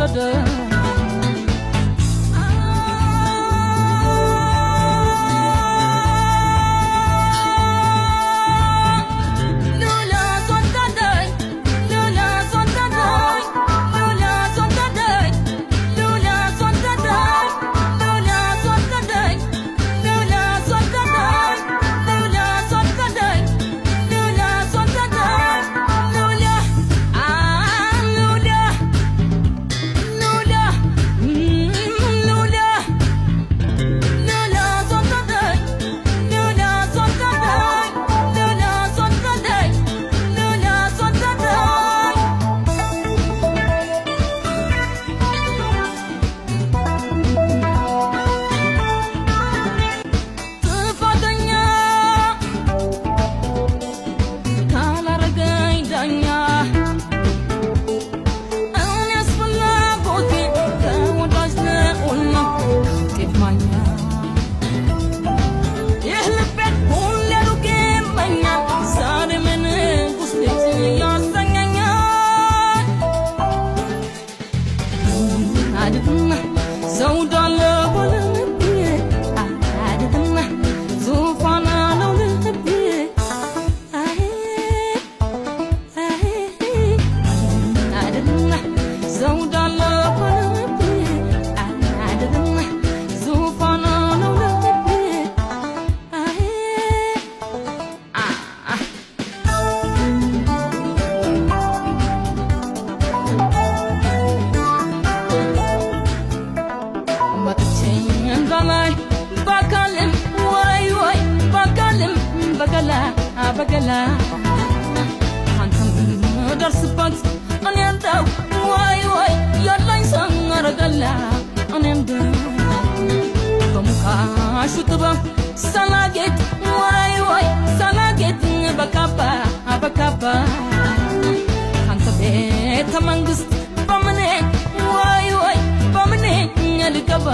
አስወደደኝ። ሉላ አስወደደኝ፣ ሉላ አስወደደኝ፣ ሉላ አስወደደኝ፣ ሉላ አስወደደኝ፣ ሉላ አስወደደኝ፣ ሉላ አስወደደኝ፣ ሉላ አስወደደኝ፣ ሉላ አስወደደኝ፣ ሉላ ሉላ ሉላ ሉላ ሉላ አስወደደኝ፣ ሉላ አስወደደኝ፣ ሉላ አስወደደኝ፣ ሉላ አስወደደኝ። ጥፋተኛ ካላረገኝ ዳኛ፣ እኔስ ፍላጎቴ ከወዳጅ ነውና ጤፍ ማኛ። ይህ ልቤን ሁሌ ሩቅ ይመኛል፣ ዛሬ ምን ንጉስ ልጅ ያሰኘኛል። አድፍና ዘውድ አለው ልቤ፣ አድፍና ዙፋን አለው ልቤ። አይ አይ አድፍና ዘውድ አለው ልቤ፣ አድፍና ዙፋን አለው ልቤ። አይ አ መጥቼ እንዳላይ በአካልም ወይ ወይ በአካልም በገላ በገላ አንተም ደርስበት እኔ እንደው ወይ ወይ ያለኝ ሰረገላ። እኔ እንደው በሙካሹ ጥበብ ሰላጌጥ ወይ ወይ ሰላጌጥ በካባ በካባ ካንተ ቤተ መንግስት በምኔ ወይ ወይ በምኔ ልገባ?